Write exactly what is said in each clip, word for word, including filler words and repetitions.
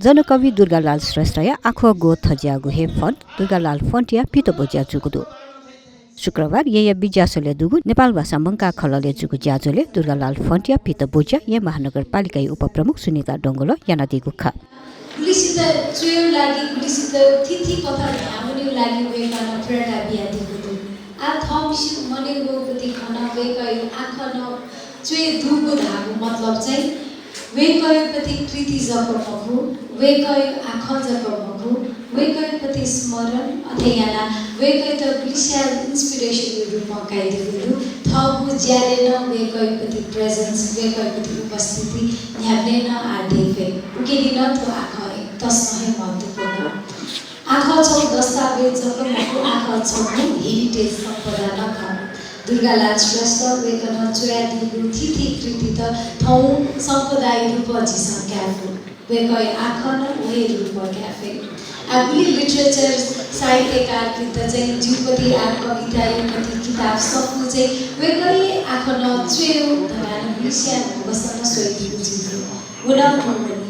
जनकवि दुर्गालाल श्रेष्ठया आखः ग्वः थज्याःगु हे font दुर्गालाल font-या पित ब्वज्या जूगु दु। शुक्रबार येँया बिज्यासलय् दुगु नेपालभाषा मंकाः खललय् जूगु ज्याझ्वलय् दुर्गालाल font-या पित ब्वज्या येँ महानगरपालिकाया उपप्रमुख सुनिता डंगोलं यानादीगु खः। गुलिसित च्वयेगु लागि, गुलिसित थीथी कथं न्ह्याः वनेगु लागि वय्कलं प्रेरणा बियादीगु दु। आः थःम्हसिगु मनय् वःगु पति खँ नं वय्कःया आखः नं च्वय् दुगु धाःगु मतलब चाहिँ वय्कःया पति कृति जक मखु, वय्कःया आखः जक मखु, वय्कःया पति स्मरण अथे यानाः वय्कःयात गुलिस्यां inspiration-या रूपं कायेदीगु दु। थःगु ज्यालय् नं वय्कःया पति presence, वय्कःया पति उपस्थिति न्ह्याबलें नं आः दयेफइ। उकिं नं थ्व आखः तसकं हे महत्त्वपूर्ण। आखः छगू दस्तावेज जक मखु, आखः छगू heritage सम्पदा नं खः। दुर्गालाल श्रेष्ठ वय्कलं च्वयादीगु थीथी कृतित थौं सम्पदाया रूपं झीसं कायेफु। वय्कःया आखः नं व हे रूपं कायेफइ। आः गुलि literature साहित्यकारपिन्त चाहिँ जिगु पति आः कविताया पति किताब सफू चाहिँ वय्कःया आखः नं च्वयेगु धकाः नं गुलिस्यां न्हूगुसां नं स्वयादीगु जुइ। व नं पूवनी।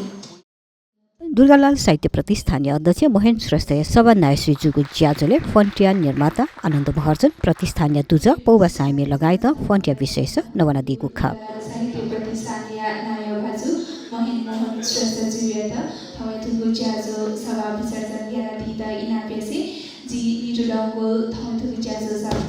दुर्गालाल साहित्य प्रतिष्ठानया अध्यक्ष मोहन श्रेष्ठया सभानायःसुइ जूगु ज्याझ्वलय् font-या निर्माता आनन्द महर्जन, प्रतिष्ठानया दुजः पौवा साय्मि लगायतं font-या विषयस नवानादीगु खः। साहित्य प्रतिष्ठानया नायः भाजु महेन्द्र मोहन श्रेष्ठ जुयात थौंया थुगु ज्याझ्वः सभा विसर्जन यानादीत इनाप यासें जि नितु डंगोल थौंया थुगु ज्याझ्वः सभा